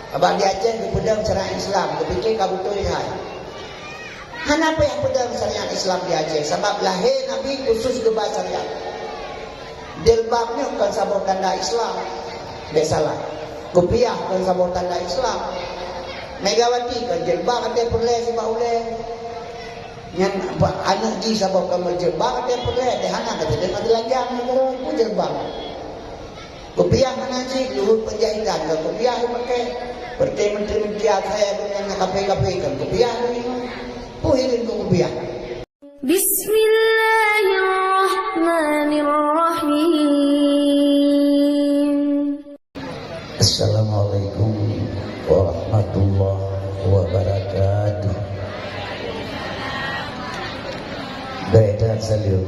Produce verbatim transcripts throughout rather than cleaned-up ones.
Abah di Aceh geupeudong syariat Islam, geupike ka beutôi hai. Hana payah peudong syariat Islam di Aceh, sabab lahé Nabi khusus geuba syariat. Jilbab nyoe kon saboh tanda Islam. Bèk salah. Kupiah kon saboh tanda Islam. Megawati kon jilbab até peureulèe sibak ulèe. Nyan bak aneuk jih saboh kon jilbab até peureulèe, deh hana ka teudeungoe teulanjang nyan, peue jilbab. Kupiah meunan cit, luhut penjahitan ka kupiah dipakai. Seperti menteri-menteri asai donya nyang kafe-kafe kan kupiah lagi. Peue hireuen keu kupiah. Bismillahirrahmanirrahim. Assalamualaikum warahmatullahi wabarakatuh. Bèk that saleuem.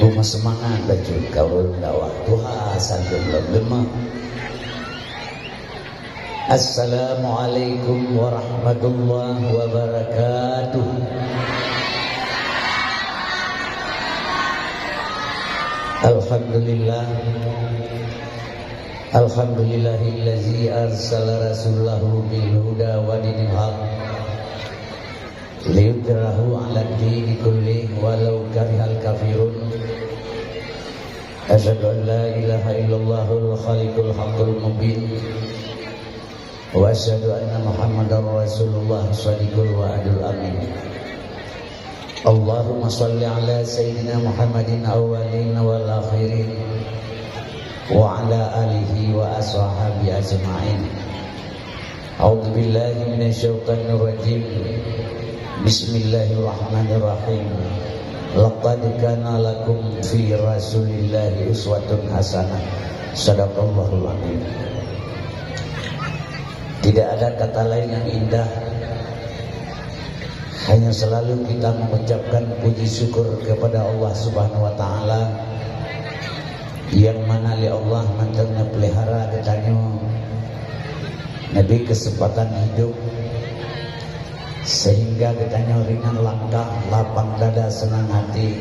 Beumeusemangat bacut kaul dakwah tuha saleuem lom leumah. Assalamualaikum warahmatullahi wabarakatuh. Alhamdulillah. Alhamdulillahillazi arsala rasulahu bil huda wa dinil haq. Liyudhhirahu 'alad dini kullih walau karihal kafirun. Asyhadu an la ilaha illallahul khaliqul haqqul mubin. Wa asyhadu anna Muhammadar Rasulullah shadiqul wa'dil amin. Allahumma shalli ala sayyidina Muhammadin awwalin wal akhirin wa ala alihi wa ashabihi ajma'in. A'udzubillahi minasyaitonirrajim. Bismillahirrahmanirrahim. Laqad kana lakum fi Rasulillahi uswatun hasanah. Sadaqallahul adzim. Tidak ada kata lain yang indah, hanya selalu kita mengucapkan puji syukur kepada Allah Subhanahu wa Ta'ala, nyang mana lé Allah mantong neupeulihara geutanyoe, neubri keuseumpatan hidup, sehingga geutanyoe ringan langkah, lapang dada, seunang hati,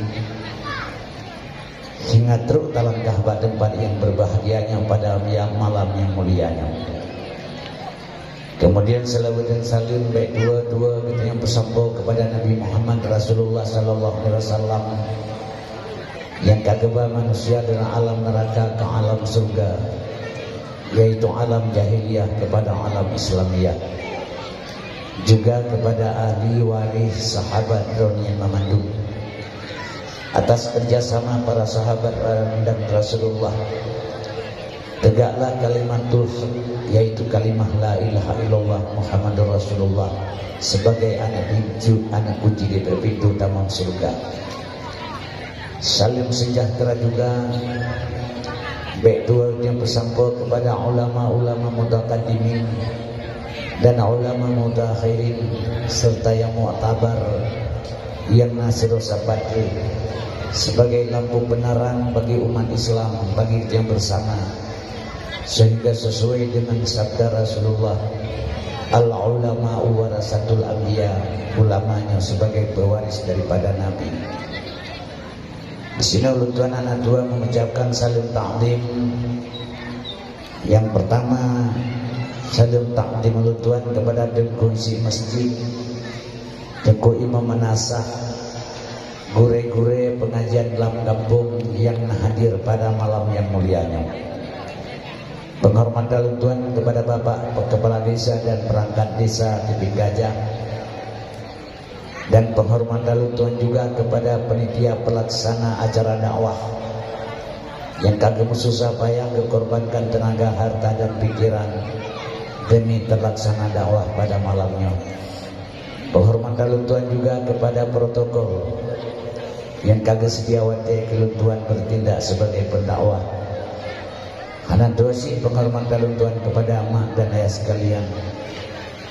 hingga trok talangkah bak teumpat nyang beubahgia nyoe pada malam nyang mulia nyoe. Kemudian, seulaweuet dan saleuem bèk tuwo-tuwo geutanyoe peusampoe keupada Nabi Muhammad Rasulullah sallallahu alaihi wasallam, nyang ka geuba manusia dari alam neuraka ke alam syurga, yaitu alam jahiliyah kepada alam Islamiyah, juga kepada ahli waréh sahabat droeneuh mandum. Atas kerjasama para sahabat dan Rasulullah, tegaklah kalimatul haq, yaitu kalimah la ilaha illallah Muhammadur Rasulullah, sebagai aneuk pintu, aneuk kunci daripada pintu tamong syurga. Salam sejahtera juga bèk tuwo nyang peusampoe kepada ulama-ulama mutakadimin dan ulama mutakhirin, serta yang muktabar, yang na sidroe sapat jih sebagai lampu penerang bagi umat Islam, bagi yang bersama, sehingga sesuai dengan sabda Rasulullah, "Al-ulama'u warasatul anbiya," ulama nyoe sebagai pewaris daripada nabi. Di sini ulôn tuan aneuk tuan mengucapkan salam takzim. Yang pertama, salam takzim ulôn tuan kepada Teungku Isi Masjid, Teungku Imam Manasah, gurée-gurée pengajian dalam kampung yang hadir pada malam yang mulia nyoe. Penghormatan ulôn tuan kepada Bapak Kepala Desa dan perangkat desa Tebing Gajah. Dan penghormatan ulôn tuan juga kepada panitia pelaksana acara dakwah yang ka geumeususah payah geukorbankan tenaga, harta, dan pikiran demi terlaksana dakwah pada malam nyoe. Penghormatan ulôn tuan juga kepada protokol yang ka geuseudia watée keu ulôn tuan bertindak sebagai pendakwah. Hana tuwoe cit penghormatan ulôn tuan kepada mak dan ayah sekalian,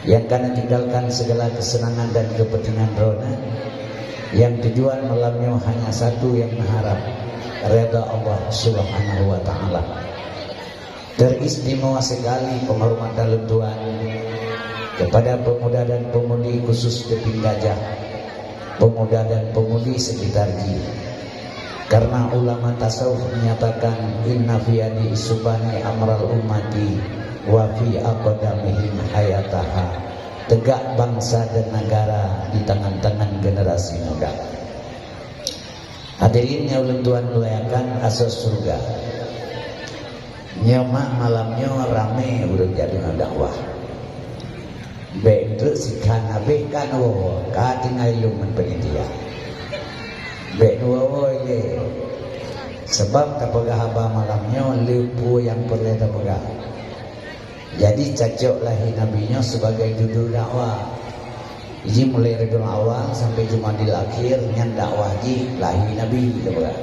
yang ka neutinggalkan segala kesenangan dan kepentingan droeneuh, yang tujuan malam nyoe hanya satu yang meuharap, redha Allah Subhanahu wa Ta'ala. Teristimewa sekali penghormatan ulôn tuan kepada pemuda dan pemudi khusus Tebing Gajah, pemuda dan pemudi sekitar jih. Karena ulama tasawuf menyatakan, "Inna fi yadi isubani amral ummati, Wa fi aqdamihim hayataha, tegak bangsa dan negara di tangan-tangan generasi muda. Hadirin nyang ulôn tuan muliakan, asoe syeuruga. Nyoe mak malam nyoe ramé ureuëng jak deungoe dakwah. Bék treuk sikhan habéh kan, woe ka tinggai lôn ngon panitia. Bék neuwoe-woe lé, sabab tapeugah haba malam nyoe le peue nyang peureulée tapeugah. Jadi, cocok lahé Nabi nyoe sibagai judul dakwah. Ji mulai Rabiul Awal sampai Jumadil Akhir, nyan dakwah jih lahé Nabi, tapeugah.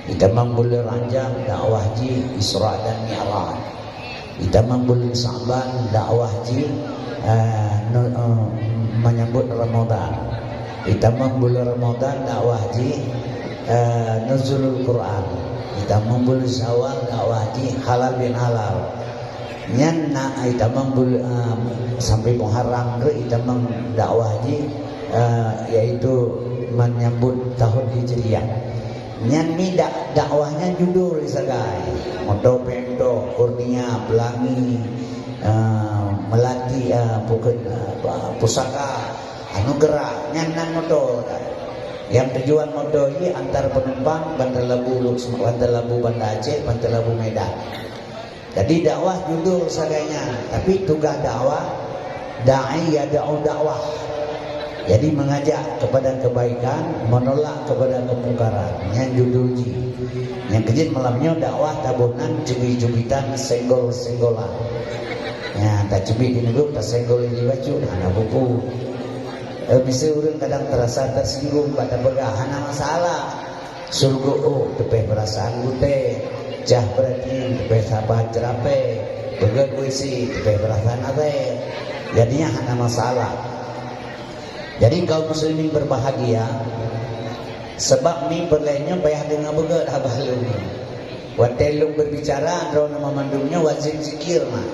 Itamong buleuen Rajab, dakwah jih Isra dan Mi'raj. Itamong buleuen Sa'ban, dakwah jih, eh, nu-, eh, menyambut Ramadan. Itamong buleuen Ramadan, dakwah jih, eh, Nuzulul Quran. Itamong buleuen Syawal, dakwah jih halal bin halal. Nyan na itamong bul-, eh, sampai Muharram tu itamong dakwah jih, eh, yaitu menyambut tahun Hijriah. Nyan mi dak-, dakwah nyan judul sagai. Moto Pemto, Kurnia, Pelangi, eh, Melati, eh, pukon, eh, apa, Pusaka, Anugerah, nyan nan moto. Yang tujuan moto jih antar penumpang Bantar Labu, Bantar Labu Banda Aceh, Bantar Labu Medan. Jadi dakwah judul sagai nyan, tapi tugaih dakwah, da'i yad'u dakwah. Jadi mengajak kepada kebaikan, menolak kepada kemungkaran. Nyan judul jih. Nyang keujeuet malam nyoe dakwah taboh nan cubi-cubitan, senggol-senggolan. Ya, tacubit di neugok, tasenggol di bacut, hana bubu. Eh, miseue ureuëng kadang terasa tersinggung bak tapeugah, hana masalah. Syeuruga ôk teupeh peurasaan gutée, cah beuratieng teupeh saban ceurapée, beugét W C teupeh peurasaan asée. Jadi nyan hana masalah. Jadi kaum muslimin berbahagia, sebab mi peureulée nyoe payah deungoe beugét haba lôn nyoe. Watée lôn berbicara, droeneuh mandum nyoe wajéb zikir na.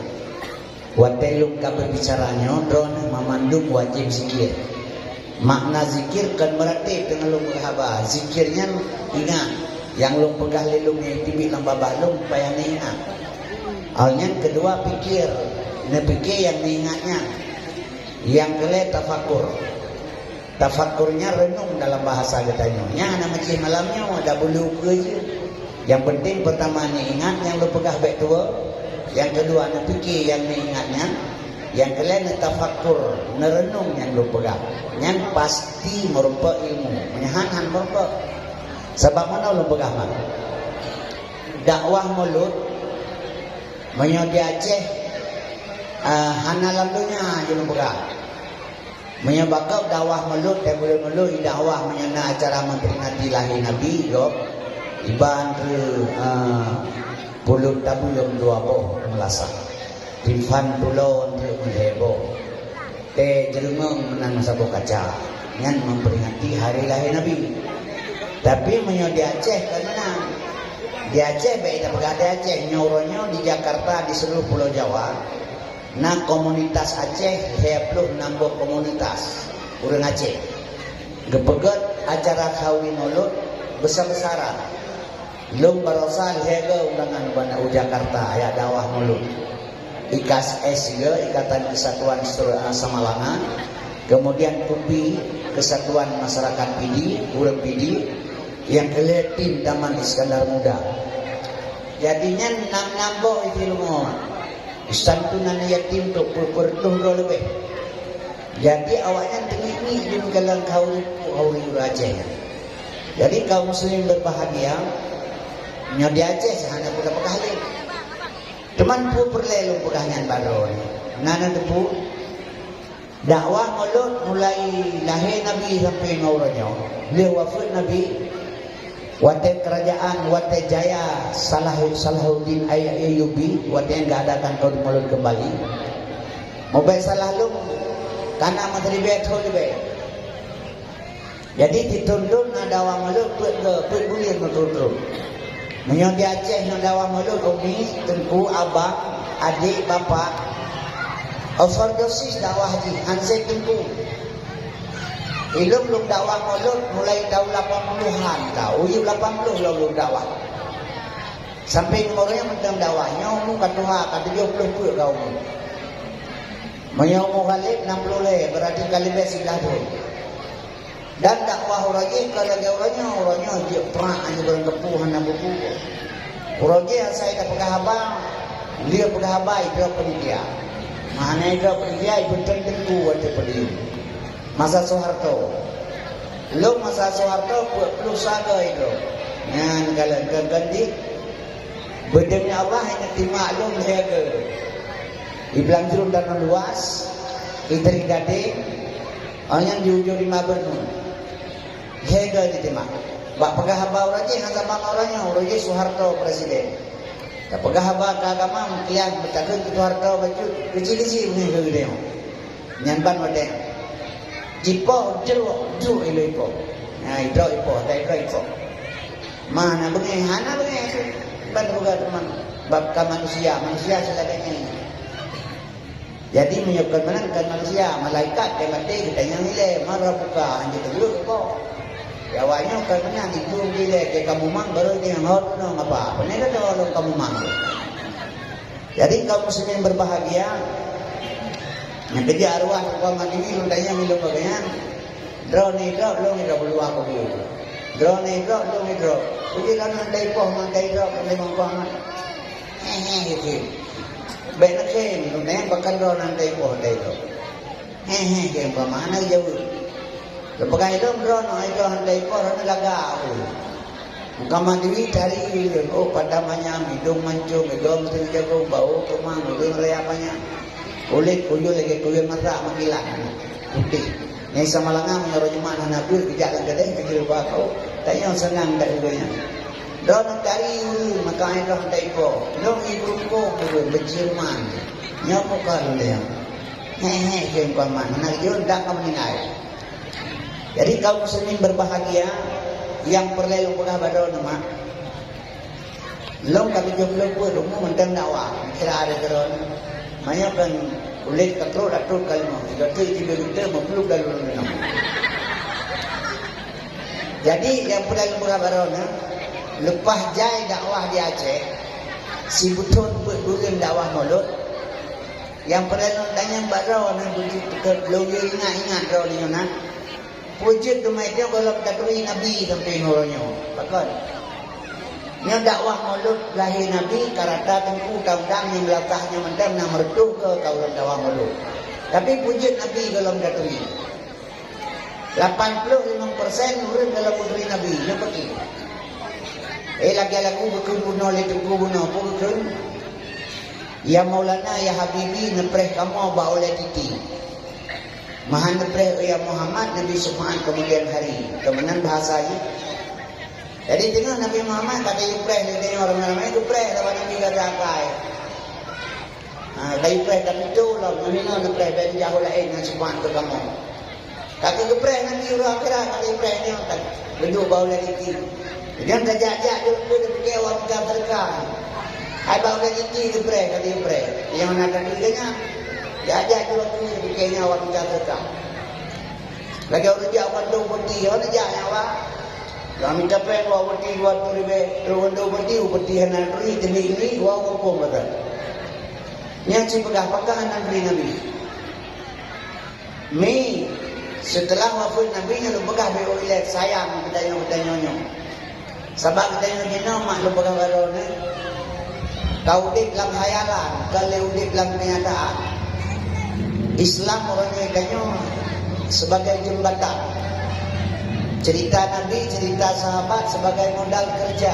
Watée lôn ka berbicara nyoe, droeneuh mandum wajéb zikir. Makna zikir kon meuratéb teungoh lôn peugah haba. Zikir nyan ingat, nyang lôn peugah lé lôn nyang teubiet lam babah lôn payah neuingat. Awai nyan keudua pikir, neupike nyang neuingat nyan. Nyang keulhée tafakur. Tafakur nyan reunong dalam bahasa geutanyoe. Nyan hana meucih malam nyoe, dak bulu keue jeuet. Nyang penting peurtama neuingat nyang lôn peugah bék tuwoe. Nyang keudua neupike nyang neuingat nyan. Nyang keulhée neutafakur, neureunong nyang lôn peugah. Nyan pasti meurumpok ilmu. Meunyoe han, han meurumpok. Sabab meunoe lôn peugah mak. Dakwah mulod, meunyoe di Aceh, eh, hana lam donya jih lôn peugah. Meunyoe bak gob dakwah mulod, dan buleuen mulod, i dakwah meunyoe na acara memperingati lahé Nabi, gob iban keu, eh, pulot tabeueng dua boh meulasah, timphan tulon treuk meuhé boh, tée jeureungeung meunan saboh kaca, nyan memperingati hari lahé Nabi. Tapi meunyoe di Aceh kon meunan. Di Aceh, bék tapeugah di Aceh, nyoe uroe nyoe di Jakarta, di seluruh Pulo Jawa, na komunitas Aceh, lhée ploh nam boh komunitas ureuëng Aceh. Geupeugét acara khauri mulod besar-besaran. Lôn barosa lhée goe undangan bak u Jakarta, jak dakwah mulod. I K S S juga, Ikatan Kesatuan Sur-, eh, Samalanga. Kemudian KUPI, Kesatuan Masyarakat Pidie, ureuëng Pidie, nyang keulhée tim Taman Iskandar Muda. Jadi nyan nam-nam boh i Cileumo. Santunan yatim untuk peureutôh droe leubeh. Jadi awaknyan teungiek-ngiek jeuet keu lam khauri, khauri ureuëng Aceh nyan. Jadi kaum muslimin berbahagia, nyoe di Aceh hana peugah-peugah lé. Teuma peue peureulée lôn peugah nyan bak droeneuh? Na neuteupeue? Dakwah mulod mulai lahé Nabi sampai ngon uroe nyoe, lheueh wafeuet Nabi, watée kerajaan, watée jaya Salah-, Salahuddin Ay-, Ayyubi, watée nyan geuadakan khauri mulod keumbali. Meubék salah lôn, kana meuteuribée thon leubeh. Jadi, di thon-thon na dakwah mulod peuet, peuet buleuen meuturot-turot. Meunyoe di Aceh na dakwah mulod, umi, teungku, abang, adék, bapak, overdosis dakwah jih, han sép teungku. Ilôn lôn dakwah mulod mulai tahun lapan puluhan, tahun lapan puluh lôn, lôn dakwah. Sampai uroe nyoe mantong dakwah, nyoe umu ka tuha, ka tujoh ploh peuet ka umu. Meunyoe umu Khalid enam ploh lhèe, berarti ka leubeh siblaih thôn. Dan dakwah uroe jih ka lagèe uroe nyoe, uroe nyoe jeuet prang, hana ureueng teupeu, hana buku. Uroe jih asai tapeugah haba, lheueh peugah haba idroe panitia. Meuhana idroe panitia, ipeutreun teungku watèe podium. Masa Soeharto. Lom masa Soeharto peuet ploh saga idroe. Nyan ka lheueh, kon-kon jih. Beudeueng Allah hana timak lom lhèe geu. Di Blang Jruen tanoh luwas, di Teurik Gadeng, awak nyan di ujong Rimba Beureunuen. Lhèe geu jitimak. Bak peugah haba uroe jih, hana sama uroe nyoe, uroe jih Soeharto presiden. Tapeugah haba keu agama, meukian, meutakheun keu Soeharto bacut, keuci-keuci beungèh keu geutanyoe. Nyan ban watèe. Jipoh jroh, jroh ilèe ipoh. Nah, idroe ipoh, dai idroe ipoh. Ma na beungèh, hana beungèh tu. Ban peugah teuma bak ka manusia, manusia silagèe nyan. Jadi, meunyoe kon meunan kon manusia, malaikat ka maté, geutanyong ilèe, "Man rabbuka?" Hanjeuet teujaweueb ipoh. Ya, awak nyoe kon meunan, ipeue ilèe, ka mumang, barô jih ngon hot nong apa? Pane ka tahu lôn ka mumang. Jadi, kaum muslimin berbahagia, nyang keujak arwah Teungku Ahmad Diri lôn tanyong ilôn bagian, droeneuh idrob, lôn idrob, luwa kubu. Droeneuh idrob, lôn idrob. Jadi, lôn hana ipoh, mantong idrob, hana ipoh, Ahmad. He, he, he, he. Bèk neukheun, lôn tanyong pakon droeneuh hana ipoh, hana idrob. He, he, he, umpama hana geujaweueb. Lôn peugah ilôn droeneuh, ai droeneuh hana ipoh, droeneuh lagak. Meukamah Dewi tari ulôn, oh, pada manyam, idong mancung, idong teuh jagong, bau keumang, ulôn raya banyak. Kulét kuyueng lagèe kuyueng masak meukilat, putéh. Nyang sama langa meunyoe uroe Jumat hana beuet, geujak lam keudè, geujilbab, oh, tanyong seunang that ulôn nyan. Droeneuh tari ulôn, maka ai droeneuh hana ipoh. Lôn ié beurungkông ulôn, beucirman. Nyoe muka lôn lé nyoe. He, he, kheun Teungku Ahmad, hana geujaweueb, dak ka meuninggai. Jadi, kaum muslimin berbahagia, nyang peureulèe lôn peugah bak droeneuh, mak. Lôn ka tujoh ploh peuet umu mantong dakwah, kira ada droeneuh. Meunyoe kon kulét ka trok, ka trok ka leumoh. Tiga teuk tiga juta lima puluh ka lôn leumoh. Jadi, nyang peureulèe lôn peugah bak droeneuh, leupah jai dakwah di Aceh, sibeutôn peuet buleuen dakwah mulod, nyang peureulèe lôn tanyong bak droeneuh, beujeuet teuka lôn ingat-ingat droeneuh nyoe na. Peue jeuet teuma nyoe gohlom taturi Nabi sampoe ngon uroe nyoe? Pakon? Nyoe dakwah mulod lahé Nabi ka rata teungku, taundang nyang latah nyoe mantong na meureutôh keu ka ureueng dakwah mulod. Tapi peue jeuet Nabi gohlom taturi? Lapan ploh limong persen ureueng gohlom taturi Nabi, nyoe pakon? Eh, lagèe lagu geukheun bunoe lé teungku bunoe, peue geukheun? Ya Maulana, ya Habibi, neupreh kamoe bak ulèe titi. Meuhan neupreh, ya Muhammad, Nabi Subhan kemudian hari. Keu meunan bahasa jih. Jadi, teungoh Nabi Muhammad ka tayue preh lé tanyoe ramé-ramé, geupreh lé Nabi gata akai. Ha, tayue preh, tapi tu lom, nyoe neupreh, bèk jijak laén ngon Subhan keu kamoe. Ka geupreh Nabi uroe akhirat, ka tayue preh nyoe, ka geuduek bak ulèe titi. Jangan tajak-jak jeuet keu, tapike awak mita seudeukah. Hai bak ulèe titi geupreh, ka tayue preh. Nyang na tadi geuh nyan. Jak-jak jeuet keu, tapike nyan awak mita seudeukah. Lagèe ureueng jak mandum peuti, hana jak nyan, Pak. Ka mita péng dua peuti, dua peuti ribèe, trok mandum peuti, peuti hana turi, teunik-nik, wah, huköm kata. Nyan cit peugah, pakon hana turi Nabi. Mi, seuteulah wafeuet Nabi nyan lôn peugah bèk ilèe sayang geutanyoe-geutanyoe nyoe. Sabab geutanyoe jinoe mak lôn peugah bak droeneuh, ka udép lam khayalan, ka lé udép lam keunyataan. Islam uroe nyoe tanyoe sebagai jeumbatan. Cerita Nabi, cerita sahabat sebagai modal kerja.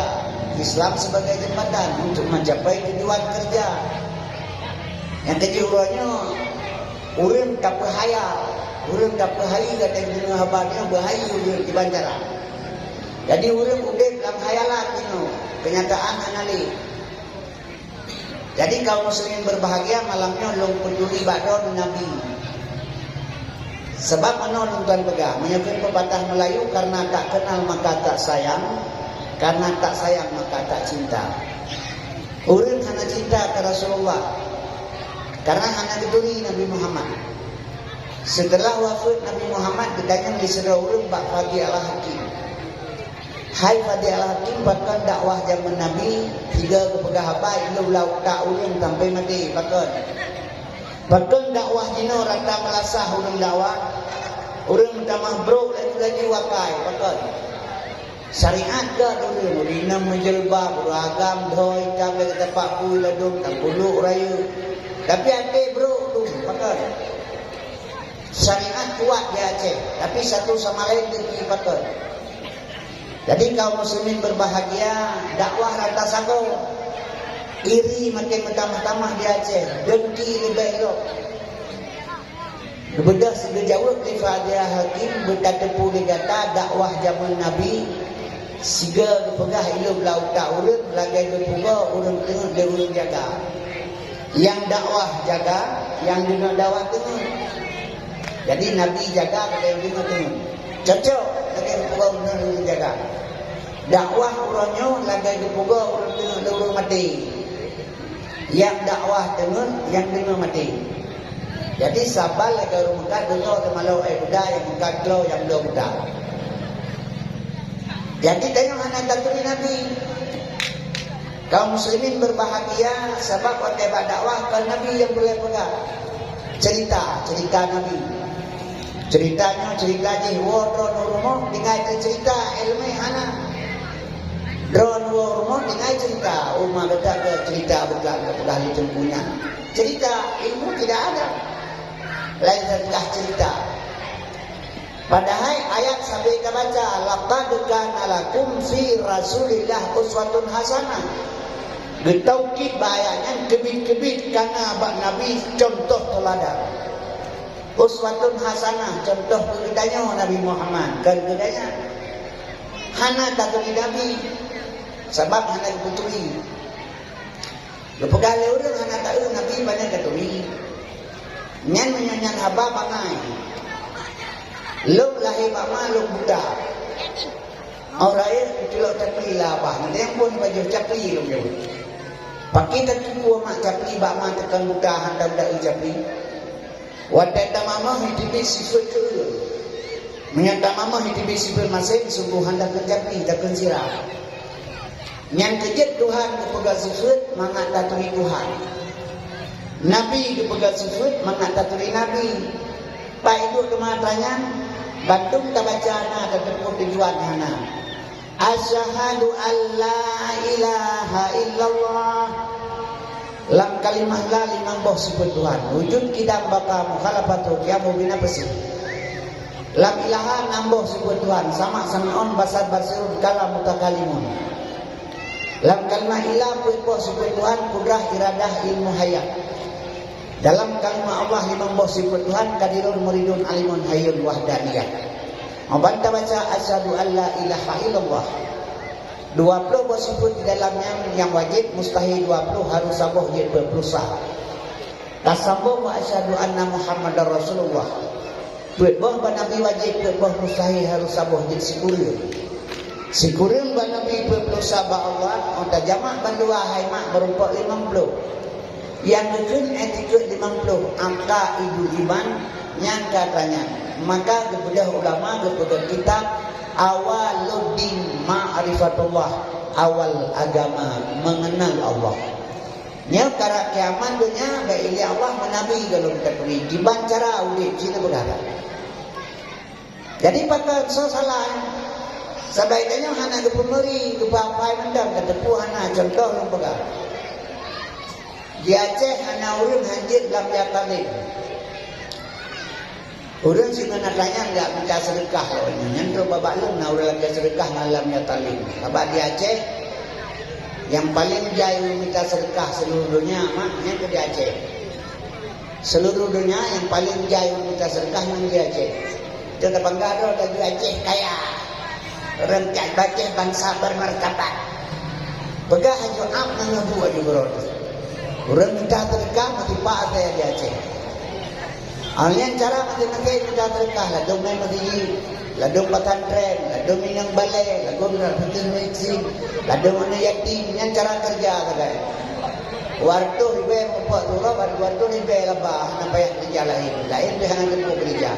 Islam sebagai jembatan untuk mencapai tujuan kerja. Nyang keujeuet uroe nyoe, ureueng tapeuhayal, ureueng tapeuhayal gata deungoe haba nyoe beuhayal ureueng kiban cara. Jadi, ureueng udép lam khayalan jinoe, keunyataan hana lé. Jadi, kaum muslimin berbahagia, malam nyoe lôn peuturi bak droeneuh Nabi. Sabab meunoe lôn tuan peugah, meunyoe kheun pepatah Melayu, karena tak kenal maka tak sayang, karena tak sayang maka tak cinta. Ureueng hana cinta keu Rasulullah, karena hana geuturi Nabi Muhammad. Seuteulah wafeuet Nabi Muhammad, geutanyong lé sidroe ureueng bak Faqih Al-Hakim. Hai Fadil Hakim, pakon dakwah jameun Nabi, sigoe geupeugah haba ilop lam utak ureuëng sampoe maté, pakon? Pakon dakwah jinoe rata meulasah ureuëng dakwah? Ureuëng meutamah brok laju-laju akai, pakon? Syariat gét ureuëng, ureuëng inong meujilbab, ureuëng agam, dhoe itam lagée tapak bui ladôm, tangkuluk rayeuk. Tapi até brok tu, pakon? Syariat kuat di Aceh, tapi satu sama lain deuki pakon. Jadi kaum muslimin berbahagia, dakwah rata sagoe. Iri makin meutamah-tamah di Aceh, dengki leubeh lom. Geubeudôh sigeujaweueb lé Fadil Hakim, beutateupeue lé gata dakwah jameun Nabi, sigoe geupeugah ilop lam utak ureuëng lagée geupugoe ureuëng teungeut lé ureuëng jaga. Nyang dakwah jaga, nyang deungoe dakwah teungeut. Jadi Nabi jaga, lagée deungoe teungeut. Cocok lagée geupugoe ureuëng jaga. Dakwah uroe nyoe lagée geupugoe ureuëng teungeut lé ureuëng maté. Nyang dakwah teungeut, nyang deungoe maté. Jadi saban lagée ureuëng meukat, deungoe teumalok éh guda, nyang meukat klo, nyang bloe guda. Jadi tanyoe hana taturi Nabi. Kaum muslimin berbahagia, sabab watée bak dakwah kon Nabi nyang peureulée peugah. Cerita, cerita Nabi. Cerita nyoe cerita jih, woe droeneuh rumoh tinggai teucerita, iéleumé hana. Droeneuh woe rumoh tinggai cerita, uma gata ke cerita bukan, bukan itu punya. Cerita ilmu tidak ada. Lain teulah cerita. Padahai ayat sabe tabaca, "Laqad kana lakum fi Rasulillah uswatun hasanah." Geutaukid bak ayat nyan keubiet-keubiet kana bak Nabi cuntoh teuladan. Uswatun hasanah, cuntoh keu geutanyoe Nabi Muhammad, kon keu geutanyoe. Hana taturi Nabi, sabab hana geupeuturi. Geupeugah lé ureuëng hana taeu Nabi, pane taturi. Nyan meunyoe nyan haba bangai. Lôn lahé bak ma lôn buta. Óh lahé kutilok capli lam babah, nyang phon bajôh capli lôn jaweueb. Pakri tateupeue mak capli bak ma teukon buta hana taeu capli. Watée tamamah jiteubiet sifeuet keu ureuëng. Meunyoe tamamah jiteubiet sifeuet maséng, sunggoh hana takheun capli, takheun sira. Nyang keujeuet Tuhan geupeugah sifeuet mangat taturi Tuhan. Nabi geupeugah sifeuet mangat taturi Nabi. Pak Ibu teuma tanya, bandum tabaca na tateupeue tujuan hana. Asyhadu an la ilaha illallah. Lam kalimah la limong boh sifeuet Tuhan. Wujud, qidam, baqa, mukhalafatu, qiyamu, bina, peusih. Lam ilaha enam boh sifeuet Tuhan. Sama, sami'un, basar, basirun, kalam, mutakalimun. Lam kalimah ilah peuet boh sifeuet Tuhan, kudrah, iradah, ilmu, hayat. Dalam kalimah Allah limong boh sifeuet Tuhan, qadirun, muridun, alimun, hayyun, wahdaniyah. Meuban tabaca asyhadu an la ilaha illallah. Dua ploh boh sifeuet di dalam nyan nyang wajéb, mustahil dua ploh, harôh saboh jeuet peuet ploh sa. Tasambong bak asyhadu anna Muhammadar Rasulullah. Peuet boh bak Nabi wajéb, peuet boh mustahil, harôh saboh jeuet sikureueng. Sikureueng bak Nabi, peuet ploh sa bak Allah, óh tajamak bandua hai mak meurumpok limong ploh. Nyang geukheun itikeuet limong ploh, aqaidul iman, nyan ka tanyang. Maka geubeudôh ulama geupeugah kitab Awwaluddin Ma'rifatullah, awal agama mengenal Allah. Nyoe karab kiamat donya, bak ilée Allah meunabi golom taturi. Kiban cara udeb cit neupeugah that. Jadi pakon soe salah? Sabai tanyoe hana geupeumeuri, geupeuapai mantong, tateupeue hana. Cuntoh lôn peugah. Di Aceh hana ureuëng hanjeuet lam Yatalem. Ureuëng sigoe na tanyang jak mita seudeukah lom nyan, nyan trok bak lôn na ureuëng lakée seudeukah na lam Yatalem. Sabab di Aceh, nyang paleng jai ureuëng mita seudeukah seuluruh donya, mak, nyan keu di Aceh. Seuluruh donya nyang paleng jai ureuëng mita seudeukah nyan di Aceh. Teu tabangga droe laju Aceh kaya. Ureuëng cak Aceh bansa bermartabat. Peugah aju am ngon ngeubuk aju keurot. Ureuëng mita seudeukah meusipak asai di Aceh. Awaknyan cara maséng-maséng mita seudeukah, ladôm mé meuseujid, ladôm pesantren, ladôm inong balée, ladôm aneuk yatim, ladôm aneuk yatim, nyan cara keureuja sagai. Watôh ribée meupeue turob, watôh ribée laba, hana payah keureuja laén, laén pih hana teupeu keureuja.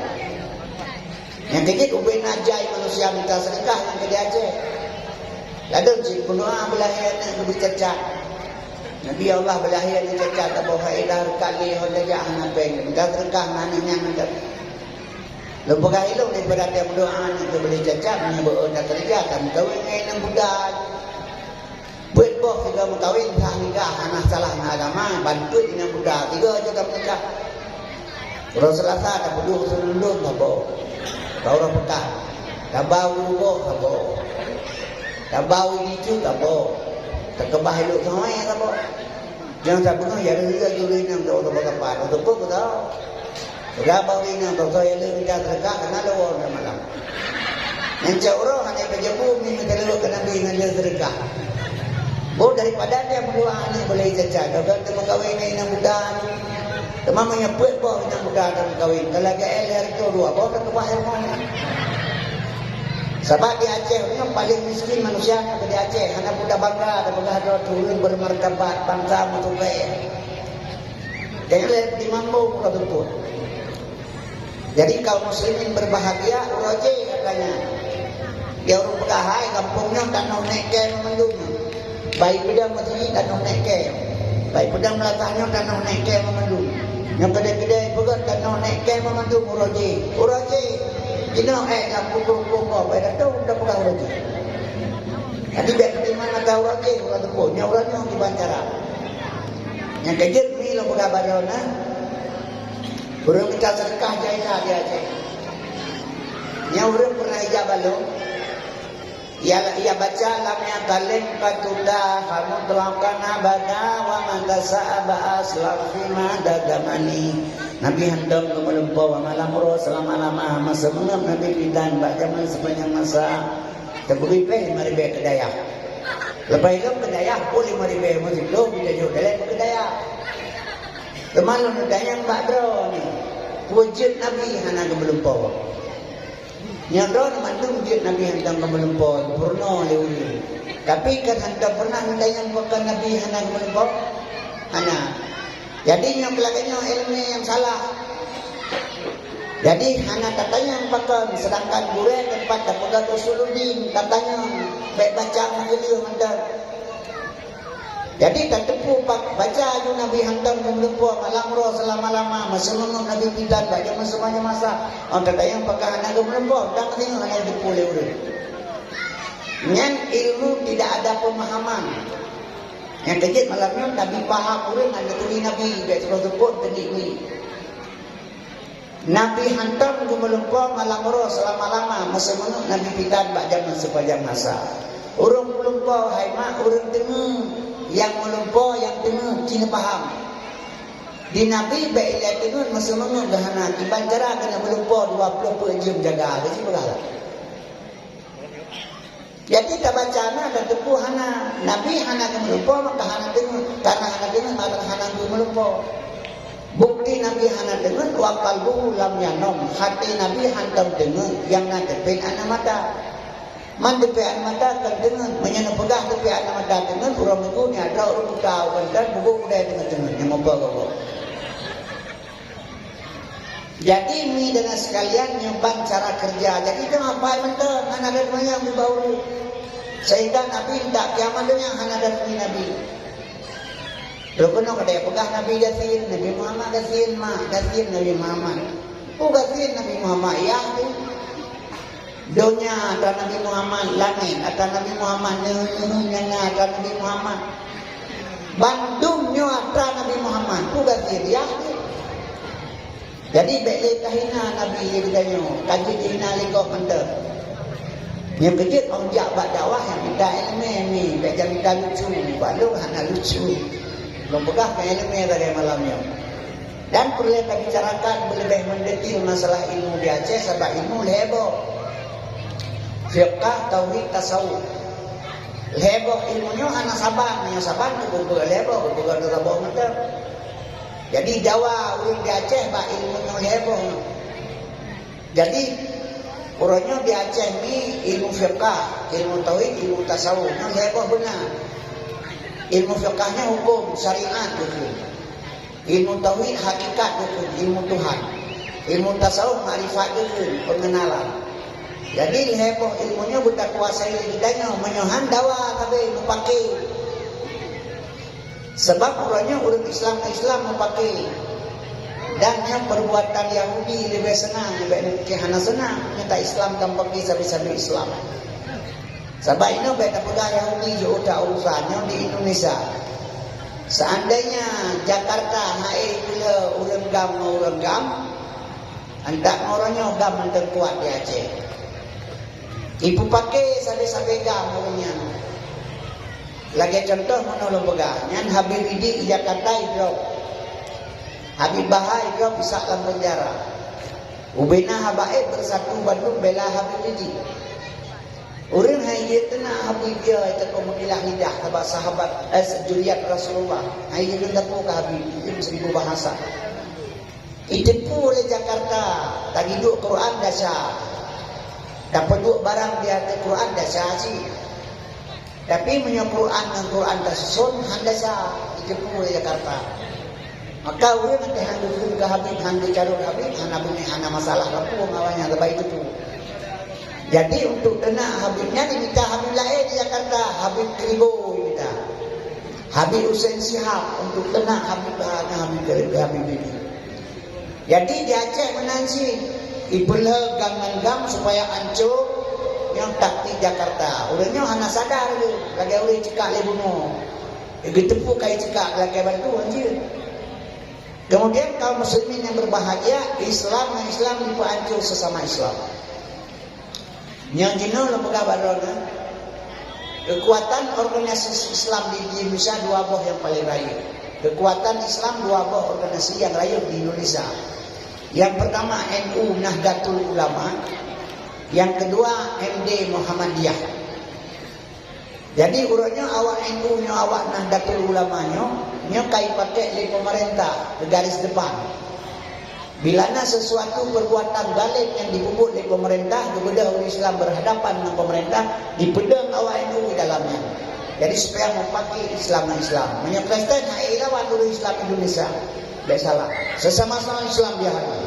Nyang keu jeuet ubé na jai manusia mita seudeukah nyang keu di Aceh. Ladôm cit meudoa beulahé aneuk geubri cacat. Nabi Allah beulahé aneuk cacat, taboh faedah reukat lé ho tajak hana péng. Mita seudeukah ngon aneuk nyan mantong. Lôn peugah ilôn daripada teuh meudoa aneuk geubri cacat, meunyoe beu-, ôn takeureuja, tameukawen ngon inong muda. Peuet boh sigoe meukawen sah nikah, hana salah ngon agama, ban peuet inong muda, sigoe aja tameunikah. Uroe Seulasa tapeuduek uroe lôn saboh. Ka uroe Peukan. Taba u ruboh saboh. Taba u jicu saboh. Takeubah ilok soe saboh. Nyang sabeungoh ya lheueh laju lheueh nyang saboh-saboh sapat. Untuk peue keu tau? Peugah bak ureueng inong, "Toh, toh, ya lheueh mita seudeukah, kana lôn woe malam." Nyang cok uroe hana pajoh bu, mi meuteuleuek keu Nabi ngon lheueh seudeukah. Boh daripada dia meudoa aneuk beulahé cacat, toh, toh, tameukawen ngon inong muda. Teuma meunyoe peuet boh inong muda tameukawen, ka lagèe lhèe reutôh dua boh takeubah ilmu. Sabab di Aceh nyoe paléng miskin manusia nyang di Aceh, hana peue tabangga, tapeugah droe ureueng bermartabat, bansa meutuké. Jangan lihat di mampu, bukan betul. Jadi, kaum muslimin berbahagia, uroe jih katanya. Dia ureueng peugah, "Hai, gampông nyoe tanoh nèk kèe meumandum. Baik peudeueng meuseujid tanoh nèk kèe. Baik peudeueng meulatah nyoe tanoh nèk kèe meumandum. Nyoe keudè-keudè peugöt tanoh nèk kèe meumandum uroe jih." Uroe jih. Jinoe, eh, lam pukul dua puluh empat, bai datang, udah peugah uroe jih. Jadi, biar terima mata uroe jih, uroe teupôt. Nyoe uroe nyoe kiban cara. Nyang keujeuet mi lôn peugah bak droeneuh, ureueng mita seudeukah jai that di Aceh. Nyang ureueng peureunah ijak bak lôn, ia, ia baca lam nyang kaleng patuta, mutlaqan abada, wa man tasa'aba aslam fi ma dadamani. Nabi hantom keu meulumpoe malam uroe seulama-lama, masa meungeut Nabi pidan bak jameun sepanjang masa. Teubri péng lima ribèe keu dayah. Leupah ilôn keu dayah, pun lima ribèe meusiplôh, bila jôk dalek keu dayah. Teuma lôn tanyong bak droeneuh, peue jeuet Nabi hana geumeulumpoe? Nyoe droeneuh mandum jeuet Nabi hantom geumeulumpoe, peurunoe lé ulôn. Tapi kan hantom peureunah neutanyong pakon Nabi hana geumeulumpoe? Hana. Jadi, nyoe lagèe nyoe ileumèe nyang salah. Jadi, hana tatanyong pakon, seudangkan gurèe teumpat tapeugah usuluddin, tatanyong, bèk baca meukeuleuh mantong. Jadi, tateupeue pak, baca aju Nabi hantom geumeulumpoe malam uroe seulama-lama, meuseumeumeung Nabi pidan bak jameun seumuanya masa. Ôn tatanyong pakon hana geumeulumpoe, dan teupeue hana jiteupeue lé ureueng. Nyan ilmu tidak ada pemahaman. Nyang keujeuet malam nyoe Nabi paham ureueng hana turi Nabi, bèk seupôt-seupôt teunik mi. Nabi hantom geumeulumpoe malam uroe seulama-lama, meuseumeumeung Nabi pidan bak jameun sepanjang masa. Ureueng meulumpoe hai mak, ureueng teungeut, nyang meulumpoe nyang teungeut ci neupaham. Di Nabi bèk ilèe teungeut meuseumeumeung geuhana, kiban cara keuneuk meulumpoe dua ploh peuet jeuem jaga, lagèe sipeugah. Jadi, tabaca na dan teupeue hana. Nabi hana geumeulumpoe, maka hana deungoe. Karena hana deungoe, maka hana geumeulumpoe. Bukti Nabi hana deungoe, wa qalbuhu lam yanom. Hati Nabi hantom deungoe, nyang na teupet aneuk mata. Man teupet aneuk mata kon deungoe. Meunyoe neupeugah teupet aneuk mata deungoe, uroe Minggu nyan droe ureueng buta, ureueng dan bubu udai deungoe-deungoe, nyang muphom gob-gob. Jadi, mi dan sekalian, nyoe ban cara kerja. Jadi, nyoe hafai mantong, hana ada teumanyong di bak ureueng. Sehingga Nabi tak kiamat donya hana ada teumui Nabi. Lôn keunoe kadang peugah Nabi gasien, Nabi Muhammad gasien, mak gasien Nabi Muhammad. Peue gasien Nabi Muhammad, yah tu. Donya atra Nabi Muhammad, langèt atra Nabi Muhammad, neuh-neuh nyang na atra Nabi Muhammad. Bandum nyoe atra Nabi Muhammad, peue gasien yah tu. Jadi, bèk lé tahina Nabi lé geutanyoe, ka jeuet jihina lé gob mantong. Nyang keujeuet 'oh jak bak dakwah nyang mita ileumèe mi, bèk jak mita lucu, bak lôn hana lucu. Lôn peugah keu ileumèe lagèe malam nyoe. Dan peureulèe tabicarakan beuleubèh meudetil masalah ilmu di Aceh, sabab ilmu lhèe boh. Fiqah, tauhid, tasawuf. Lhèe boh ilmu nyoe hana saban, nyang saban tu beuet lhèe boh, beuet saboh mantong. Jadi, dawa ureueng di Aceh bak ilmu nyoe lhèe boh nyoe. Jadi, uroe nyoe di Aceh ni ilmu fiqah, ilmu tauhid, ilmu tasawuf nyoe lhèe boh beuna. Ilmu fiqah nyoe hukôm syariat gitu. Ilmu tauhid hakikat dukun, ilmu Tuhan. Ilmu tasawuf makrifat dukun, pengenalan. Jadi lhèe boh ilmu nyoe beutakuasai lé geutanyoe, meunyoe han dawa sabe meupaké. Sabab uroe nyoe ureueng Islam-Islam meupaké. Dan nyan perbuatan Yahudi leubeh seunang, leubeh nyan hana seunang. Nyan ta Islam ka meupaké sabe-sabe Islam. Sabab inoe bèk tapeugah Yahudi jeuet ata urusan nyoe di Indonesia. Seandainya Jakarta hai peulheueh ureueng GAM ngon ureueng GAM, antak ngon uroe nyoe GAM mantong kuat di Aceh. Ipeupaké sabe-sabe GAM ureueng nyan. Lagèe contoh meunoe lôn peugah, nyan Habib Rijik di Jakarta idrop. Habib Bahar idrop, isak lam penjara. Ubena haba ék bersatu bandum bela Habib Rijik. Ureueng hai jeuet teunak Habib, jeuet teuka meukilah lidah sabab sahabat, eh, juriat Rasulullah. Hai jeuet teuka Habib, jeuet seribu bahasa. Iteupeu lé Jakarta, tagiduek Quran desya. Tapeuduek barang di ateueh Quran desya cit. Tapi meunyoe Quran ngon Quran tasuson, han desya, iteupeu lé Jakarta. Maka ureueng até han geukheun keu Habib, han geucarông Habib, hana beungéh, hana masalah lapôh ngon awaknyan, sabab iteupeu. Jadi, untuk teunak Habib nyan, imita Habib laén di Jakarta, Habib Kribo imita. Habib Hussein Shihab untuk teunak Habib, Habib, Habib ini. Jadi, di Aceh meunan cit, ipeulheueh GAM ngon GAM supaya ancô, nyoe taktik Jakarta. Ureueng nyoe hana sadar lé, lagèe ureueng ceukak lé bunoe. Geuteupeue ka iceukak lakèe bantuan jeuet. Kemudian kaum muslimin yang berbahagia, Islam ngon Islam jipeuancô sesama Islam. Nyang jinoe lôn peugah bak droeneuh, keukuatan organisasi Islam di, di Indonesia dua boh nyang paleng rayeuk. Keukuatan Islam dua boh organisasi nyang rayeuk di Indonesia. Nyang peurtama N U Nahdlatul Ulama, nyang keudua M D Muhammadiyah. Jadi, uroe nyoe awak N U nyoe, awak Nahdlatul Ulama nyoe, nyoe ka ipaték lé peumeurintah keu garis depan. Bila na sesuatu perbuatan zalim nyang jipeubuet lé peumeurintah, geubeudôh ureueng Islam berhadapan ngon peumeurintah, jipeudong awak N U di dalam nyan. Jadi, supaya meupaké Islam ngon Islam. Meunyoe Kristen, hai lawan ureueng Islam Indonesia. Bèk salah. Sesama-sama Islam dia harus.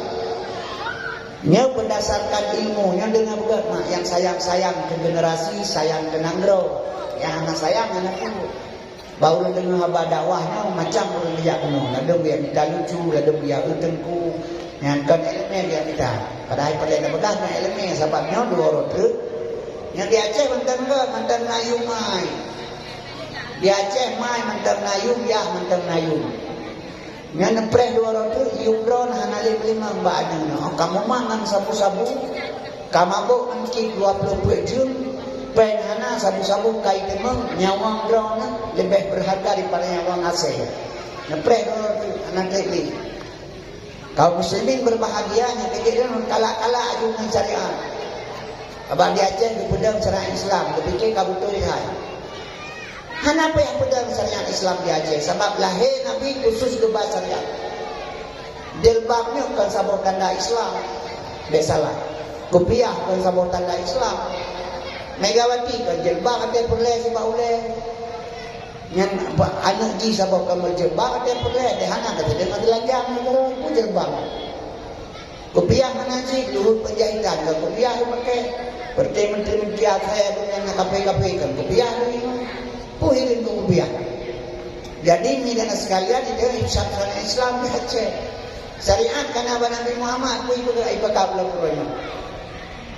Nyoe berdasarkan ilmu, nyoe deungon beugöt mak, nyang sayang-sayang keu generasi, sayang keu nanggroe, nyang hana sayang hana peue. Bak ureueng deungon haba dakwah nyoe macam ureueng geujak keunoe, ladôm geujak mita lucu, ladôm geujak eu teungku, nyang kon ileumèe geujak mita. Padahai paleng tapeugah ngon ileumèe sabab nyoe dua uroe treuk. Nyang di Aceh mantong göt, mantong na yuem mai. Di Aceh mai mantong na yuem, yah mantong na yuem. Nyan neupreh dua uroe treuk, yuem droe hana lé meulimong bak aneuk nyoe. Ka mumang ngon sabu-sabu, ka mabök ngon cit dua ploh peuet jeuem, péng hana, sabu-sabu ka iteumeung, nyawöng droe leubeh beurharga daripada nyawöng asèe. Neupreh dua uroe treuk, hana trép lé. Kaum muslimin berbahagia nyang keu jih kalak-kalak aju ngon syariat. Abang di Aceh geupeudong syariat Islam, geupike ka beutôi hai. Hana payah peudong syariat Islam di Aceh, sabab lahé Nabi khusus geuba syariat. Jilbab nyoe kon saboh tanda Islam. Bèk salah. Kupiah kon saboh tanda Islam. Megawati kon jilbab até peureulèe sibak ulèe. Nyan ba-, aneuk jih saboh kon meujilbab até peureulèe, deh hana ka teudeungoe teulanjang nanggroe, peue jilbab. Kupiah meunan cit, luhut penjahitan ka kupiah ipaké. Seperti menteri-menteri asai nyan, kafe-kafe kan kupiah lagi. Peue hireuen keu kupiah. Jadi, mi dan sekalian, itu syariat Islam di Aceh. Syariat kana bak Nabi Muhammad, peue ipeugah, ipeugah bulan Qur'an.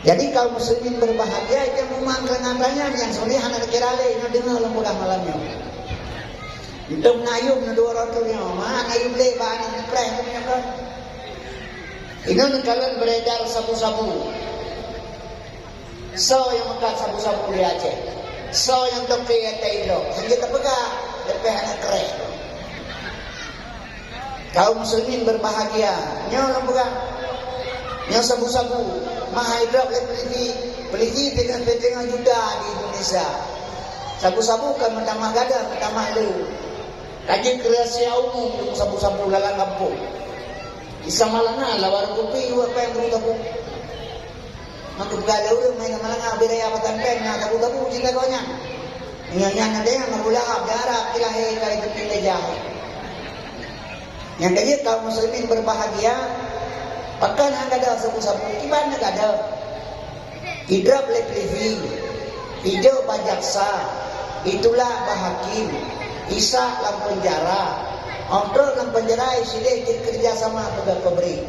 Jadi, kaum muslimin berbahagia, itu mumang keunan raya nyang suliah hana dikira lé, nyoe deungoe lôn peugah malam nyoe. Untuk na yuem na dua uroe treuk nyoe, ma na yuem lé bak aneuk neupreh tu nyoe kan. Inoe neukalon beredar sabu-sabu. Soe nyang meukat sabu-sabu di Aceh? Soe nyang toke ata idrop? Hana jeuet tapeugah, leubeh aneuk kreh. Kaum muslimin berbahagia. Nyoe lôn peugah. Nyoe sabu-sabu. Mah idrop lé peulisi. Peulisi teungoh, teungoh juta di Indonesia. Sabu-sabu kan meutamah gadôh, meutamah lé. Ka jeuet keu rahasia umum sabu-sabu lam gampông. Isa malam na lawar kupi dua pèng sabu-sabu. Maka peugah lé ureueng main malanga bak raya pesantren na tabu-tabu cerita gobnyan. Nyan, nyan na deh Abu Lahab di Arab, di lahé ka itu pindah jauh. Nyang keu jeuet kaum muslimin berbahagia, pakon hana gadôh sabu-sabu, kiban na gadôh. Idrop lé polisi, ijok bak jaksa, itulak bak hakim, isak lam peunjara. Óh trok lam peunjara, isideh jeuet keureuja sama peugah pabrik.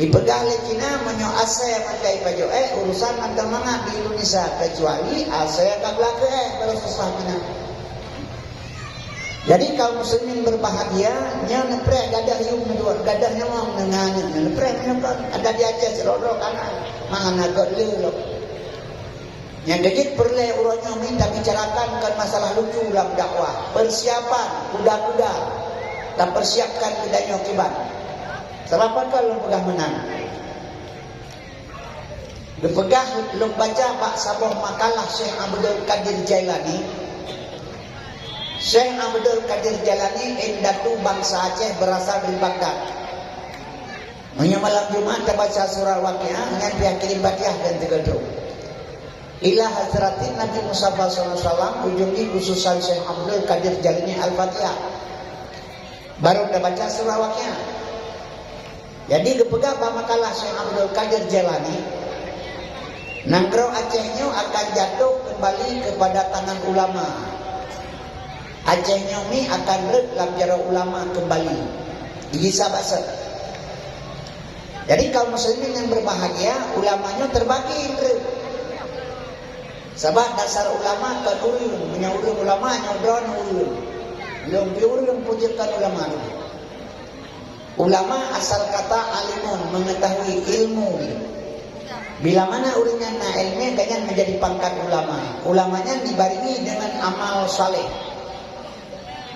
Ipeugah lé Cina, meunyoe asèe mantong ipajok ék, urusan mantong mangat di Indonesia, keucuali asèe ka geulakèe ék, baru susah Cina. Jadi kaum muslimin berbahagia, nyoe neupreh gadoh yum neuduek, gadoh nyawöng ngon aneuk neupreh nyoe kon. Ada di Aceh sidroe-droe kana, mana göt le lom. Nyang keujeuet peureulèe uroe nyoe minta bicarakan kon masalah lucu lam dakwah. Persiapan kuda-kuda, tapersiapkan geutanyoe kiban. Seurapa kon lôn peugah meunan. Geupeugah lôn baca bak saboh makalah Syekh Abdul Qadir Jailani. Syekh Abdul Qadir Jailani indatu bansa Aceh, berasal dari Baghdad. Meunyoe malam Jumat tabaca surat Waqiah, nyan pih kirim Fatihah dan tiga tu. Ila hadratin Nabi Mustafa sallallahu alaihi wasallam, ujong jih khususan Syekh Abdul Qadir Jailani Al-Fatihah. Baru tabaca surat Waqiah. Jadi geupeugah bak makalah Syekh Abdul Qadir Jailani, nanggroe Aceh nyoe akan jatuh kembali kepada tangan ulama. Aceh nyoe mi akan rhot lam jaroe ulama kembali. Di gisa basa. Jadi kaum muslimin yang berbahagia, ulama nyoe terbagi rhot. Sabab dasar ulama kon ureueng, meunyoe ureueng ulama nyoe droeneuh ureueng. Lôn pih ureueng peujeuet kon ulama nyoe. Ulama asal kata alimun, mengetahui ilmu. Bila mana ureueng nyan na ilmu, ka nyan menjadi pangkat ulama. Ulama nyan dibarengi dengan amal saleh.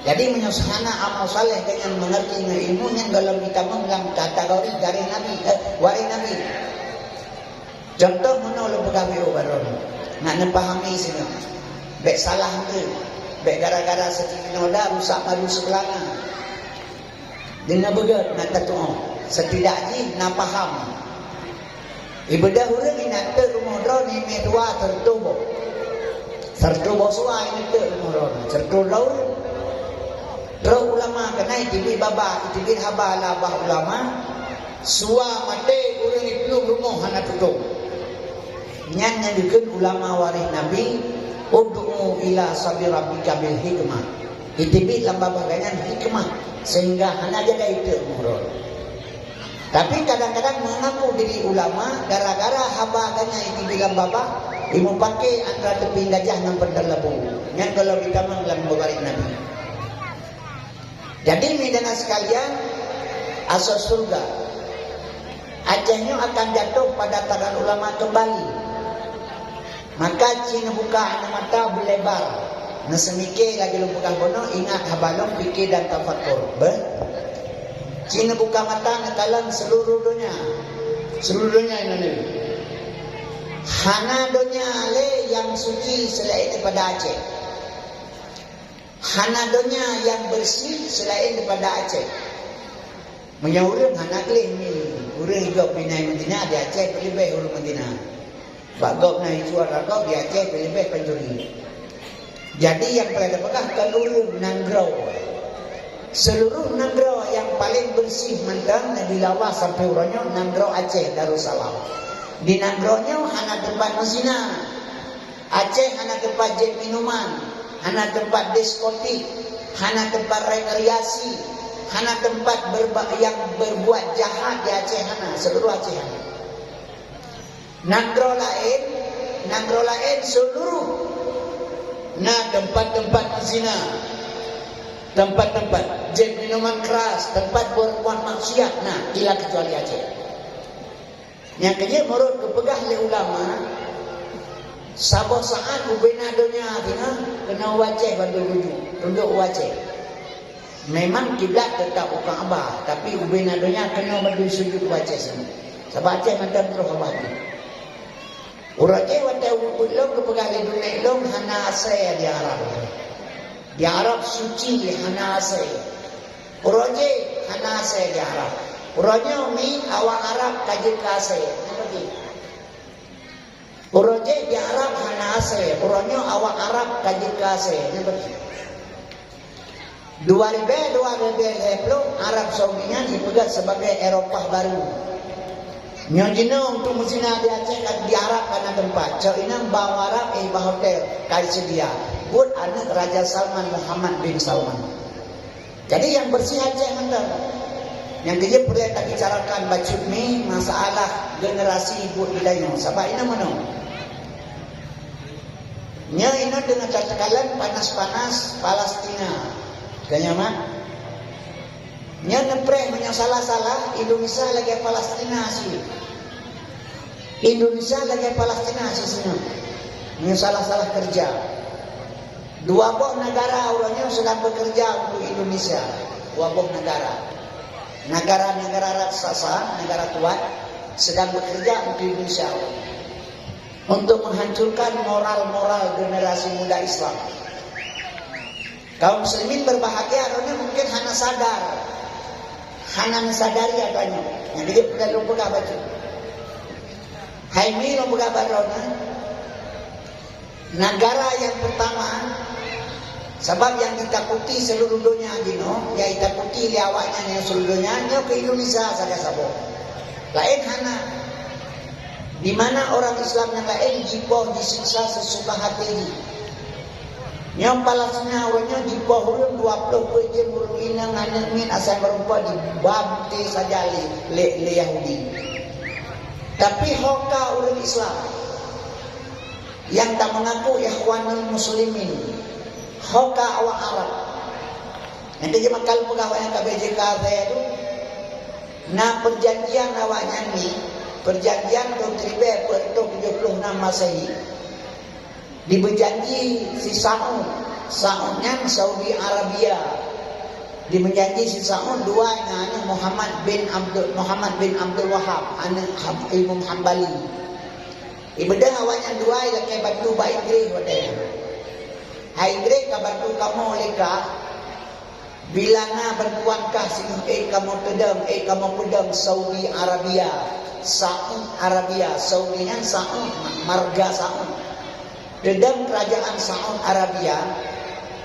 Jadi meunyoe hana amal saleh, ka nyan mengerti ngon ilmu, nyan golom jitamong lam kategori garéh Nabi, eh, waréh Nabi. Contoh meunoe lôn peugah beu baroe, nak neupahami singoh. Bèk salah enteuk, bèk gara-gara seuti noda rusak madu seubeulah na. Deungon beugèt na tatu'oh, seuti dak jih na paham. Ibeudôh ureueng inan teuk rumoh droeneuh imè dua sireutoh boh. Sireutoh boh sua inan teuk rumoh droeneuh, sireutoh droe ureueng. Trok ulama keunan iteubiet babah, iteubiet haba lam babah ulama, sua maté ureueng iplueng rumoh hana tutông. Nyan nyang geukheun ulama waréh Nabi, "Ud'u ila sabili rabbika bil hikmah." Iteubiet lam babah gobnyan hikmah, sehingga hana jadi iteuk murot. Tapi kadang-kadang mengaku diri ulama, gara-gara haba gobnyan iteubiet lam babah, imupake antara teupin gajah ngon peuntang labu. Nyan golom jitamong lam babah Nabi. Jadi, meudana sekalian, asoe syeuruga Aceh nyoe akan jatuh pada tangan ulama kembali. Maka, ci neubuka aneuk mata beulebar, neuseumike lagèe lôn peugah bunoe, ingat haba lôn, pike dan tafakur. Beh? Ci neubuka mata neukalon seuluruh donya. Seuluruh donya Indonesia. Hana donya lé nyang suci seulaén daripada Aceh. Hana donya nyang beureusi seulaén daripada Aceh. Meunyoe ureueng hana gleh mi, ureueng gob pinai Madinah di Aceh peuleubeh ureueng Madinah. Bak gob na ijual ragok di Aceh peuleubeh pancuri. Jadi nyang paleng teupeugah kon ureueng, nanggroe. Seuluruh nanggroe nyang paleng beureusi mantong Nabi Allah sampoe uroe nyoe nanggroe Aceh Darussalam. Di nanggroe nyoe hana teumpat meuzina. Aceh hana teumpat jép minuman, hana teumpat diskotik, hana teumpat rekreasi, hana teumpat berba-, nyang berbuat jahat di Aceh hana, seuluruh Aceh hana. Nanggroe laén, nanggroe laén seuluruh na teumpat-teumpat zina, teumpat-teumpat jép minuman keras, teumpat berbuat maksiat na, ila keucuali Aceh. Nyang keujeuet meunurot geupeugah lé ulama, saboh saát ubena donya singoh keunoe u Aceh bandum sujut, tundok u Aceh. Memang kiblat teutap u Ka'bah, tapi ubena donya keunoe bandum sujut u Aceh singoh. Sabab Aceh mantong troh Ka'bah jih. Uroe jéh watèe ubit lôn geupeugah lé dunek lôn hana asèe di Arab. Di Arab suci hana asèe. Uroe jéh hana asèe di Arab. Uroe nyoe mi awak Arab ka jeuet keu asèe. Nyan beutôi. Uroe jéh di Arab hana asèe. Uroe nyoe awak Arab ka jeuet keu asèe. Nyan beutôi. Dua ribèe, dua ribèe lhèe plôh, Arab Saudi nyan jipeugah sebagai Eropah baru. Nyoe jinoe untuk meuzina di Aceh kan, di Arab ka na teumpat. Cok inong ba Arab, eh, ba hotel, ka seudia. Buet aneuk Raja Salman, Muhammad bin Salman. Jadi nyang bersih Aceh mantong. Nyang keujeuet peureulée tabicarakan bacut mi masalah generasi buet geutanyoe. Sabab inong meunoe. Nyoe inong deungon takalon panas-panas Palestina. Tanya mak. Nyan neupreh meunyoe salah-salah, Indonesia lagée Palestina sih. Indonesia lagée Palestina sih singoh. Meunyoe salah-salah kerja. Dua boh negara ureuëng nyoe sedang bekerja untuk Indonesia. Dua boh negara. Negara-negara raksasa, negara kuat, sedang bekerja untuk Indonesia. Untuk menghancurkan moral-moral generasi muda Islam. Kaum muslimin berbahagia, karena mungkin hana sadar. Hana sadari adanya. Yang jadi bukan lupa baca. Hai mi lupa baca. Negara yang pertama, sebab yang ditakuti seluruh dunia gino, yang ditakuti lé awaknyan yang seluruh dunia, nyoe ke Indonesia saga saboh. Lain hana. Di mana orang Islam yang lain jipoh jisiksa sesuka hati jih. Nyang palasnya ureuëng nyoe jipoh ureuëng dua puluh peuet jeuem ureuëng inong aneuk miet asai meurumpok dibam saja lé, lé, lé Yahudi. Tapi hoka ureuëng Islam yang tak mengaku ikhwanul muslimin, hoka awak Arab. Nanti jemaah kalau peugah awak yang K B J K saya tu, na perjanjian awaknyan ni, perjanjian tahun seribu empat ratus tujuh puluh enam Masehi, dibejanji si Saud, Saud nyan Saudi Arabia. Dibejanji si Saud dua dengan Muhammad bin Abdul, Muhammad bin Abdul Wahab, aneuk Hab-, Imam Hambali. Ibeudôh awaknyan dua ilakée bantu bak Inggris watée nyan. Hai Inggris ka bantu kamoe lé kah, bila na bantuan kah singoh ék kamoe teudong, ék kamoe peudong Saudi Arabia, Saud Arabia, Saudi nyan Saud, marga Saud. Teudong kerajaan Saud Arabia,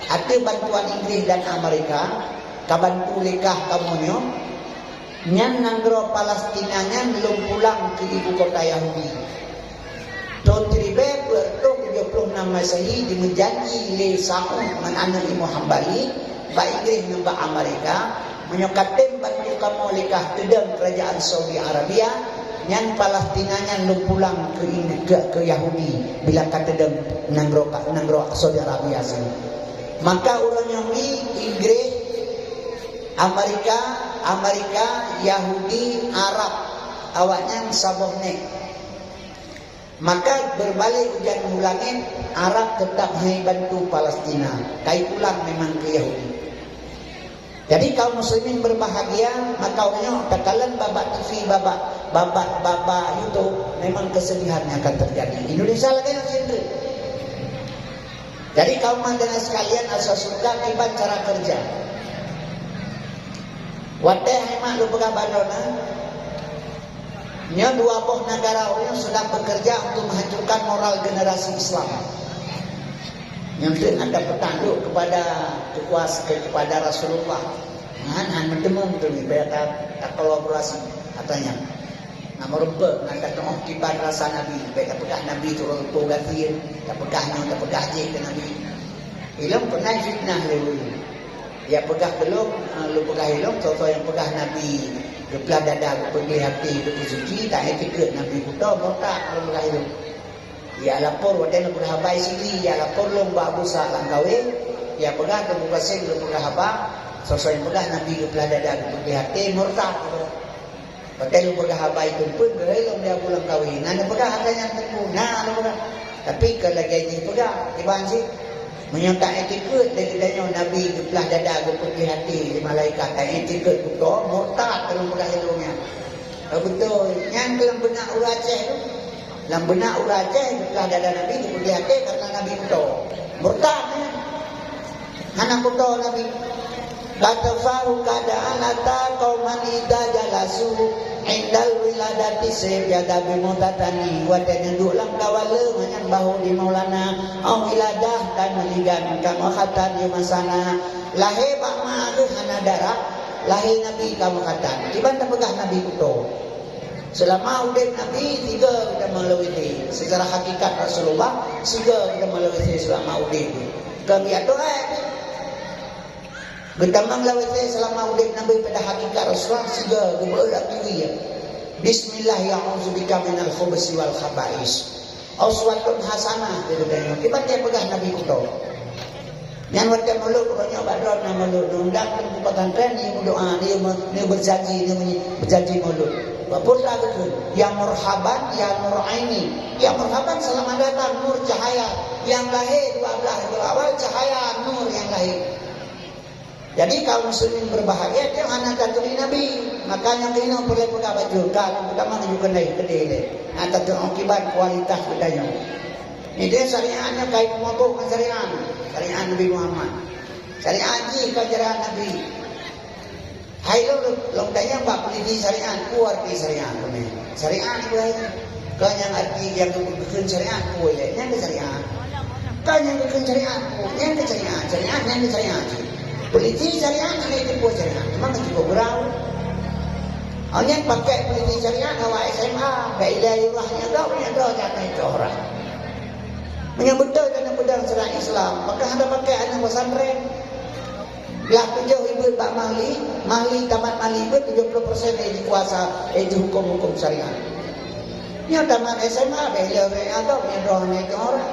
ateueh bantuan Inggris dan Amerika, ka bantu lé kah kamoe nyoe, nyan nanggroe Palestina nyan lom pulang keu ibu kota Yahudi. Thon seribu empat ratus tujuh puluh enam Masehi dimeujanji lé Saud ngon aneuk Imam Hambali bak Inggris ngon bak Amerika, meunyoe ka tem bantu kamoe lé kah teudong kerajaan Saudi Arabia, nyan Palestina nyan lom pulang keu Ing-, keu, keu Yahudi bila ka teudong nanggroe, nanggroe Saudi Arabia sinan. Maka ureuëng nyoe mi Inggris, Amerika, Amerika, Yahudi, Arab, awaknyan saboh nek. Maka berbalik ujan u langét, Arab tetap hai bantu Palestina, kai pulang memang keu Yahudi. Jadi kaum muslimin berbahagia, maka uroe nyoe takalon babah T V, babah, babah, babah YouTube, memang kesedihan yang akan terjadi. Indonesia lagée nyoe sendiri. Jadi kaum mandana sekalian, asal surga kiban cara kerja. Watée hai mak lôn peugah bak droeneuh, nyoe dua boh negara ureuëng sedang bekerja untuk menghancurkan moral generasi Islam. Nyang teuk na tapeutanduk kepada kekuasa, kepada Rasulullah. Nyan han meuteumong tu ni, bèk ta, takolaborasi katanya. Na meurumpok ngon tatu'oh kiban rasa Nabi, bèk tapeugah Nabi turun leupô gasien, tapeugah nyoe, tapeugah jéh keu Nabi. Ilôn pernah fitnah lé ureuëng. Ya peugah keu lôn, eh, lôn peugah ilôn, soe-soe nyang peugah Nabi geuplah dada, geupeugleh até, geupeusuci, ta-itikeuet Nabi kuto, murtad, lôn peugah ilôn. Ya lapor watée lôn peugah haba i Sigi, ya lapor lôn bak Abu Sa lam kawé, ya peugah Teungku Kasim lôn peugah haba, soe-soe nyang peugah Nabi geuplah dada, geupeugleh até, murtad. Watée lôn peugah haba i Teungku, beuhe lôn di Abu lam kawé. Na neupeugah haba nyan Teungku, na lôn peugah. Tapi ka lagée jih peugah, iban cit. Meunyoe ta-itikeuet lé geutanyoe Nabi geuplah dada, geupeugleh até lé malaikat, ta-itikeuet kuto, murtad lôn peugah ilôn nyan. Ka beutôi, nyan keu lam beunak ureuëng Aceh tu. Lam beunak ureuëng Aceh, geuplah dada Nabi, geupeugleh até karena Nabi kuto. Murtad nyan. Hana kuto Nabi. Kata Faru kada alata kauman ida jalasu indal wiladati sejada bimutatani. Watée neuduek lam kawala nyan bahu di Maulana, au wiladah dan meuligan kamoe khatan di masana. Lahé bak ma geuh hana darah, lahé Nabi kamoe khatan. Kiban tapeugah Nabi kuto. Seulama udeb Nabi, tiga geutamong lawét lé. Secara hakikat Rasulullah, tiga geutamong lawét lé seulama udeb. Kon biasa doa. Geutamong lawét lé seulama udeb Nabi, pada hakikat Rasulullah, tiga geubeuet lagi. Bismillah, a'udzubika minal khubusi wal khaba'is. Uswatun hasanah, keu geutanyoe. Kiban nyang peugah Nabi kuto. Nyan watée mulod, uroe nyoe bak droe na mulod, undang teungku pesantren, ni meudoa, ni me-, ni berjanji, ni menyi-, berjanji mulod. Bapak dah betul. Ya marhaban, ya nur aini. Ya marhaban, selamat datang, nur cahaya. Nyang lahé dua belas, dua awal cahaya nur nyang lahé. Jadi, kaum muslimin berbahagia, dia hana taturi Nabi. Makanya, keunoe peureulée peugah bacut, ka, pertama, tuju keudeh, keudeh lé. Hana taturi akibat kualitas geutanyoe. Ni dia syariatnya kai pemabuk dengan syariat. Syariat Nabi Muhammad. Syariat jih ka syariat Nabi. Hai lôn, lôn tanyong bak peneliti syariat, peue arti syariat keunoe? Syariat peue? Kon nyang arti nyang geukheun syariat peue lé? Nyan keuh syariat. Kon nyang geukheun syariat peue? Nyan keuh syariat. Syariat nyan keuh syariat. Peneliti syariat hana jiteupeu syariat. Memang cukup berau. Oh, nyan pakai peneliti syariat awak S M A, bak ilée lurah nyan gop nyan droe jatah itu orang. Meunyoe beutôi keuneuk peudong syariat Islam, pakon hana pakai aneuk pesantren? Blah tujoh ibeuet bak Mahli, Mahli tamat Mahli ibeuet tujoh puluh persen lé jikuasa, eh, jihuköm-huköm syariat. Nyoe tamat S M A, beh lé ureueng agam, nyoe droe hana itu orang.